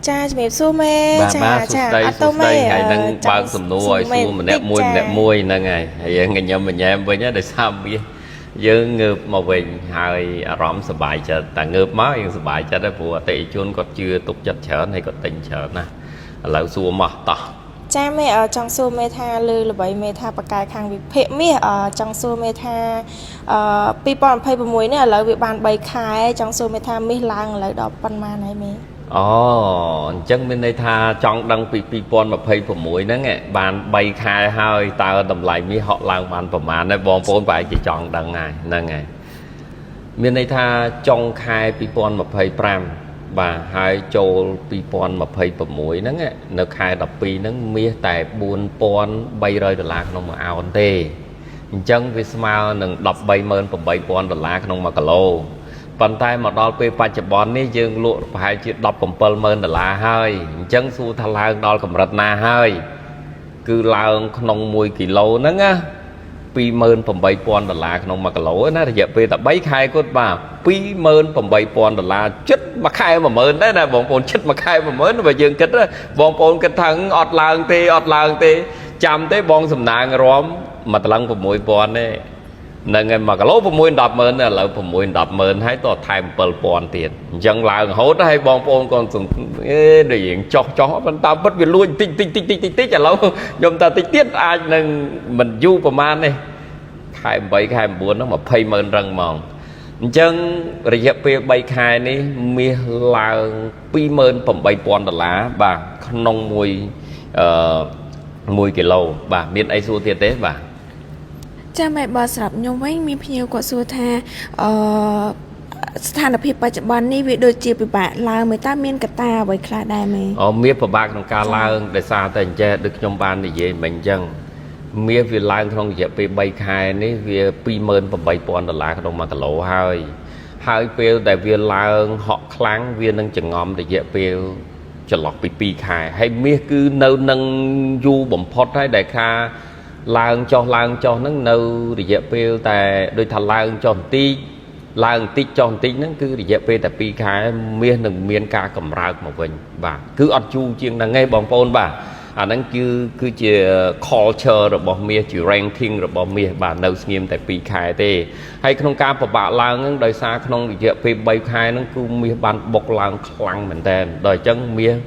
ចាជំរាបសួរមេ បាទ ចា បាទសួ ចា ស្តី អត់ទៅមេ សួស្តីថ្ងៃហ្នឹង ចង់ បើកសំណួរឲ្យសួរម្នាក់មួយ តិច ម្នាក់មួយហ្នឹងហើយហើយយើងញញឹមញែមវិញណាដោយសារមាសយើងងើបមកវិញហើយអារម្មណ៍សប្បាយចិត្តតែងើបមកយើងសប្បាយចិត្តហើយព្រោះអតិថិជនគាត់ជឿទុកចិត្តច្រើនហើយគាត់ទិញច្រើនណាស់ឥឡូវសួរមកតោះ ចាមេចង់សួរមេថាលើល្បីមេថាបកកែខាងវិភាគមាសចង់សួរមេថា2026នេះឥឡូវវាបាន3ខែចង់សួរមេថាមាសឡើងឥឡូវដល់ប៉ុន្មានហើយមេ អូអញ្ចឹងមានន័យថាចង់ដឹងពី2026ហ្នឹងឯងបាន3ខែហើយតើតម្លៃមាសហក់ឡើងបានប្រមាណហើយបងប្អូនប្រហែលជាចង់ដឹងហើយហ្នឹងហើយមានន័យថាចុងខែ2025បាទហើយចូល2026ហ្នឹងឯងនៅខែ12ហ្នឹងមាសតែ4300ដុល្លារក្នុងមួយអោនទេអញ្ចឹងវាស្មើនឹង138,000ដុល្លារក្នុង1គីឡូប៉ុន្តែមកដល់ពេលបច្ចុប្បន្ននេះយើងលក់ប្រហែលជា170,000ដុល្លារហើយអញ្ចឹងសួរថាឡើងដល់កម្រិតណាហើយគឺឡើងក្នុង1គីឡូហ្នឹងណា28,000ដុល្លារក្នុង1គីឡូណារយៈពេលតែ3ខែគាត់បាទ28,000ដុល្លារជិតមួយខែ10000ដែរណាបងប្អូនជិតមួយខែ10000បើយើងគិតណាបងប្អូនគិតថាអត់ឡើងទេអត់ឡើងទេចាំទេបងសំណាងរំមួយតឡឹង6000ទេហ្នឹងហើយ1គីឡូ6 100000ឥឡូវ6 100000ហើយតថែម7000ទៀតអញ្ចឹងឡើងរហូតហើយបងប្អូនក៏សង្អេដូចរៀងចោះចោះប៉ុន្តែពិតវាលួចតិចតិចតិចតិចតិចតិចឥឡូវខ្ញុំថាតិចទៀតអាចនឹងមិនយូរប្រហែលនេះខែ8ខែ9ហ្នឹង200,000រឹងហ្មងអញ្ចឹងរយៈពេល3ខែនេះមាសឡើង28,000ដុល្លារបាទក្នុងមួយអឺ1គីឡូបាទមានអីសួរទៀតទេបាទ ចាមេបើសម្រាប់ខ្ញុំវិញមានភ្ញៀវគាត់សួរថាអឺស្ថានភាពបច្ចុប្បន្ននេះវាដូចជាពិបាកឡើងមើលតើមានកត្តាអ្វីខ្លះដែរមេ អូមាសពិបាកក្នុងការឡើងដោយសារតែអញ្ចេះដូចខ្ញុំបាននិយាយមិញអញ្ចឹងមាសវាឡើងក្នុងរយៈពេល3ខែនេះវា28,000ដុល្លារក្នុង1គីឡូហើយហើយពេលដែលវាឡើងហក់ខ្លាំងវានឹងចងំរយៈពេលចន្លោះពី2ខែហើយមាសគឺនៅនឹងយូរបំផុតហើយដែលថាឡើងចុះឡើងចុះហ្នឹងនៅរយៈពេលតែដូចថាឡើងចុះបន្តិចឡើងបន្តិចចុះបន្តិចហ្នឹងគឺរយៈពេលតែ2ខែមាសនឹងមានការកម្រើកមកវិញបាទគឺអត់យូរជាងហ្នឹងឯងបងប្អូនបាទអាហ្នឹងគឺជា culture របស់មាសជា ranking របស់មាសបាទនៅស្ងៀមតែ2ខែទេហើយក្នុងការពិបាកឡើងហ្នឹងដោយសារក្នុងរយៈពេល3ខែហ្នឹងគឺមាសបានបុកឡើងខ្លាំងមែនតើដល់អញ្ចឹងមាស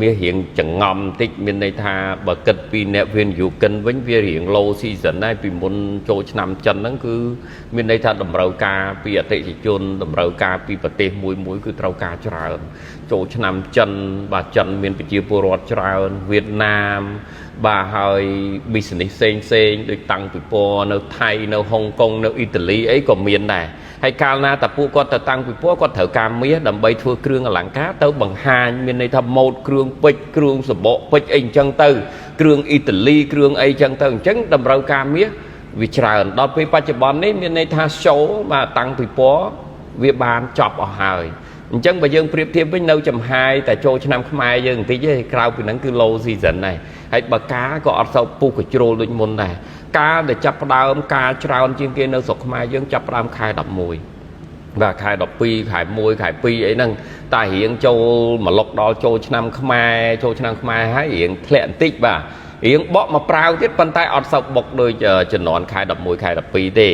មាសរៀងចងំបន្តិចមានន័យថាបើគិតពីអ្នកវិនិយោគិនវិញវារៀង low season ដែរពីមុនចូលឆ្នាំចិនហ្នឹងគឺមានន័យថាតម្រូវការពីអតិថិជនតម្រូវការពីប្រទេសមួយមួយគឺត្រូវការច្រើនចូលឆ្នាំចិនបាទចិនមានប្រជាពលរដ្ឋច្រើនវៀតណាមបាទហើយ business ផ្សេងផ្សេងដូចតាំងពិព័រណ៍នៅថៃនៅហុងកុងនៅអ៊ីតាលីអីក៏មានដែរហើយកាលណាតែពួកគាត់ទៅតាំងពិព័រណ៍គាត់ត្រូវការមាសដើម្បីធ្វើគ្រឿងអលង្ការទៅបង្ហាញមានន័យថាម៉ូដគ្រឿងពេជ្រគ្រឿងសបកពេជ្រអីអញ្ចឹងទៅគ្រឿងអ៊ីតាលីគ្រឿងអីអញ្ចឹងទៅអញ្ចឹងតម្រូវការមាសវាច្រើនដល់ពេលបច្ចុប្បន្ននេះមានន័យថា show បាទតាំងពិព័រណ៍វាបានចប់អស់ហើយអញ្ចឹងបើយើងប្រៀបធៀបវិញនៅចំហាយតែចូលឆ្នាំខ្មែរយើងបន្តិចទេក្រៅពីហ្នឹងគឺ low season ដែរហើយបើការក៏អត់សូវពុះកជ្រុលដូចមុនដែរការដែលចាប់ផ្ដើមការច្រើនជាងគេនៅស្រុកខ្មែរយើងចាប់ផ្ដើមខែ11បាទខែ12ខែ1ខែ2អីហ្នឹងតែរៀងចូលមកលុកដល់ចូលឆ្នាំខ្មែរចូលឆ្នាំខ្មែរហើយរៀងធ្លាក់បន្តិចបាទរៀងបកមកប្រាវទៀតប៉ុន្តែអត់សូវបុកដូចជំនាន់ខែ11ខែ12ទេ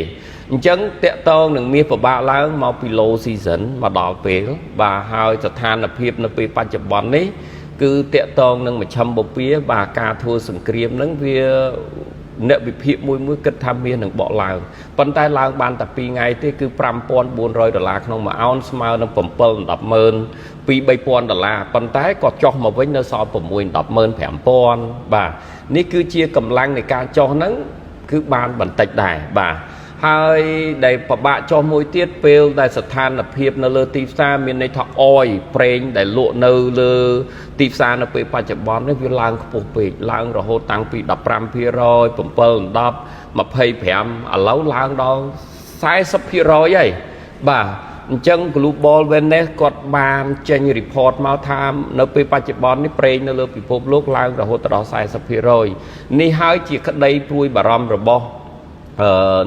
អញ្ចឹងតកតងនឹងមាសពិបាកឡើងមកពី low season មកដល់ពេលបាទហើយស្ថានភាពនៅពេលបច្ចុប្បន្ននេះគឺតកតងនឹងមជ្ឈិមបូព៌ាបាទការធ្វើសង្គ្រាមហ្នឹងវាអ្នកវិភាគមួយមួយគិតថាមាសនឹងបកឡើងប៉ុន្តែឡើងបានតែ2ថ្ងៃទេគឺ5400ដុល្លារក្នុងមួយអោនស្មើនឹង7 100000 2 3000ដុល្លារប៉ុន្តែក៏ចុះមកវិញនៅសល់6 105,000បាទនេះគឺជាកម្លាំងនៃការចុះហ្នឹងគឺបានបន្តិចដែរបាទហើយដែលពិបាកចុះមួយទៀតពេលដែលស្ថានភាពនៅលើទីផ្សារមានន័យថាអយប្រេងដែលលក់នៅលើទីផ្សារនៅពេលបច្ចុប្បន្ននេះវាឡើងខ្ពស់ពេកឡើងរហូតតាំងពី15% 7 10 25ឥឡូវឡើងដល់40%ហើយបាទអញ្ចឹង Global Witness គាត់បានចេញ report មកថានៅពេលបច្ចុប្បន្ននេះប្រេងនៅលើពិភពលោកឡើងរហូតដល់40%នេះហើយជាក្តីព្រួយបារម្ភរបស់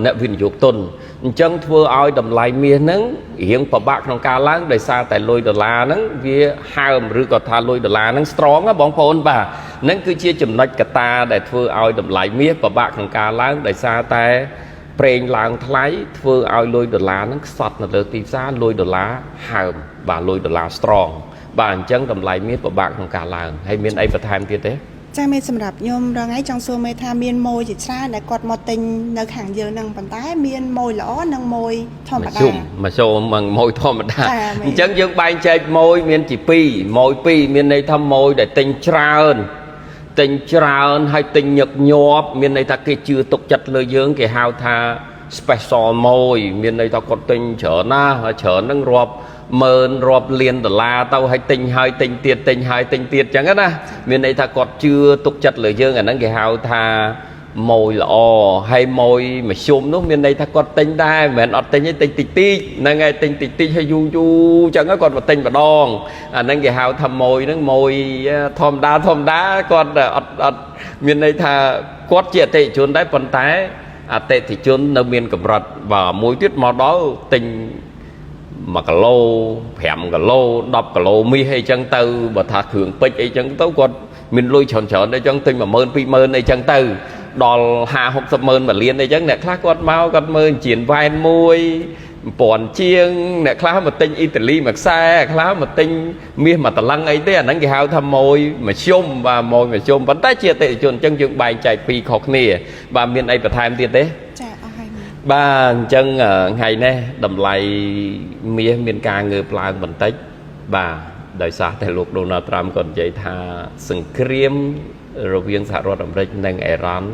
អ្នកវិនិយោគទុនអ អញ្ចឹងធ្វើឲ្យតម្លៃមាសហ្នឹងរៀងពិបាកក្នុងការឡើងដោយសារតែលុយដុល្លារហ្នឹងវាហើមឬក៏ថាលុយដុល្លារហ្នឹង strong ណាបងប្អូនបាទហ្នឹងគឺជាចំណុចកត្តាដែលធ្វើឲ្យតម្លៃមាសពិបាកក្នុងការឡើងដោយសារតែប្រេងឡើងថ្លៃធ្វើឲ្យលុយដុល្លារហ្នឹងខ្សត់នៅលើទីផ្សារលុយដុល្លារហើមបាទលុយដុល្លារ strong បាទអញ្ចឹងតម្លៃមាសពិបាកក្នុងការឡើងហើយមានអីបន្ថែមទៀតទេ ចាមេសម្រាប់ខ្ញុំរងថ្ងៃចង់សួរមេថាមានម៉ូយជាច្រើនដែលគាត់មកទិញនៅខាងយើងហ្នឹងប៉ុន្តែមានម៉ូយល្អនិងម៉ូយធម្មតា មធ្យមមធ្យមនិងម៉ូយធម្មតា ចាមេ អញ្ចឹងយើងបែងចែកម៉ូយមានជា2ម៉ូយ2មានន័យថាម៉ូយដែលទិញច្រើនទិញច្រើនហើយទិញញឹកញាប់មានន័យថាគេជឿទុកចិត្តលើយើងគេហៅថា special ម៉ូយមានន័យថាគាត់ទិញច្រើនណាស់ហើយច្រើនហ្នឹងរាប់ម៉ឺនរាប់លានដុល្លារទៅហើយទិញហើយទិញទៀតទិញហើយទិញទៀតអញ្ចឹងណាមានន័យថាគាត់ជឿទុកចិត្តលើយើងអាហ្នឹងគេហៅថាម៉ូយល្អហើយម៉ូយមធ្យមនោះមានន័យថាគាត់ទិញដែរមិនមែនអត់ទិញទេទិញតិចតិចហ្នឹងហើយទិញតិចតិចហើយយូរយូរអញ្ចឹងគាត់មកទិញម្ដងអាហ្នឹងគេហៅថាម៉ូយហ្នឹងម៉ូយធម្មតាធម្មតាគាត់អត់អត់មានន័យថាគាត់ជាអតិថិជនដែរប៉ុន្តែអតិថិជននៅមានកម្រិតបាទមួយទៀតមកដល់ទិញ 1គីឡូ5គីឡូ10គីឡូមាសអីចឹងទៅបើថាគ្រឿងពេជ្រអីចឹងទៅគាត់មានលុយច្រើនច្រើនអីចឹងទិញ10000 20000អីចឹងទៅដល់50 60ម៉ឺនមួយលានអីចឹងអ្នកខ្លះគាត់មកគាត់មើលជៀនវ៉ែនមួយពាន់ជាងអ្នកខ្លះមកទិញអ៊ីតាលីមួយខ្សែខ្លះមកទិញមាសមួយតឡឹងអីទេអាហ្នឹងគេហៅថាម៉ួយមធ្យមបាទម៉ួយមធ្យមប៉ុន្តែជាអតិថិជនអញ្ចឹងយើងបែងចែកពីរខុសគ្នាបាទមានអីបន្ថែមទៀតទេ ចាអស់ហើយមេ បាទអញ្ចឹងថ្ងៃនេះតម្លៃមាសមានការងើបឡើងបន្តិចបាទដោយសារតែលោកដូណាល់ត្រាំក៏និយាយថាសង្គ្រាមរវាងសហរដ្ឋអាមេរិកនិងអេរ៉ង់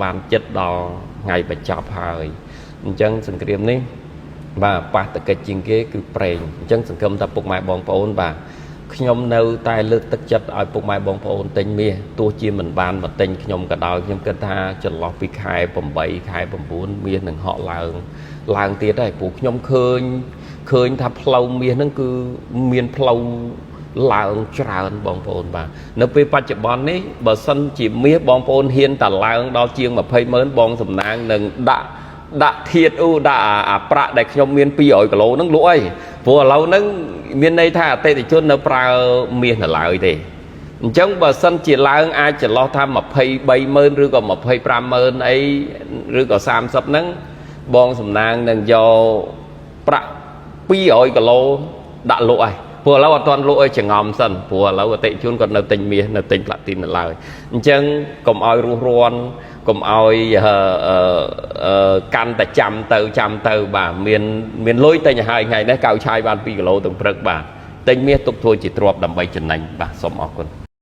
បានចិត្តដល់ថ្ងៃបញ្ចប់ហើយអញ្ចឹងសង្គ្រាមនេះបាទប៉ះតកិច្ចជាងគេគឺប្រេងអញ្ចឹងសង្ឃឹមថាពុកម៉ែបងប្អូនបាទខ្ញុំនៅតែលើកទឹកចិត្តឲ្យពុកម៉ែបងប្អូនទិញមាសទោះជាមិនបានមកទិញខ្ញុំក៏ដោយខ្ញុំគិតថាចន្លោះពីខែ8ខែ9មាសនឹងហក់ឡើងឡើងទៀតហើយព្រោះខ្ញុំឃើញឃើញថាផ្លូវមាសហ្នឹងគឺមានផ្លូវឡើងច្រើនបងប្អូនបាទនៅពេលបច្ចុប្បន្ននេះបើសិនជាមាសបងប្អូនហ៊ានតែឡើងដល់ជាង20ម៉ឺនបងសំណាងនឹងដាក់ដាក់ធាតអូដាក់អាប្រាក់ដែលខ្ញុំមាន200គីឡូហ្នឹងលក់អីព្រោះឥឡូវហ្នឹងមានន័យថាអតិថិជននៅប្រើមាសនៅឡើយទេអញ្ចឹងបើសិនជាឡើងអាចចន្លោះថា23ម៉ឺនឬក៏25ម៉ឺនអីឬក៏30ហ្នឹងបងសំណាងនឹងយកប្រាក់200គីឡូដាក់លក់ហើយព្រោះឥឡូវអត់ទាន់លក់ឲ្យចងំសិនព្រោះឥឡូវអតិថិជនគាត់នៅទិញមាសនៅទិញផ្លាទីននៅឡើយអញ្ចឹងកុំឲ្យរស់រាន់កុំឲ្យកាន់តែចាំទៅចាំទៅបាទមានមានលុយទិញឲ្យហើយថ្ងៃនេះកៅឆាយបាន2គីឡូទាំងព្រឹកបាទទិញមាសទុកធ្វើជាទ្រព្យដើម្បីចំណេញបាទសូមអរគុណ។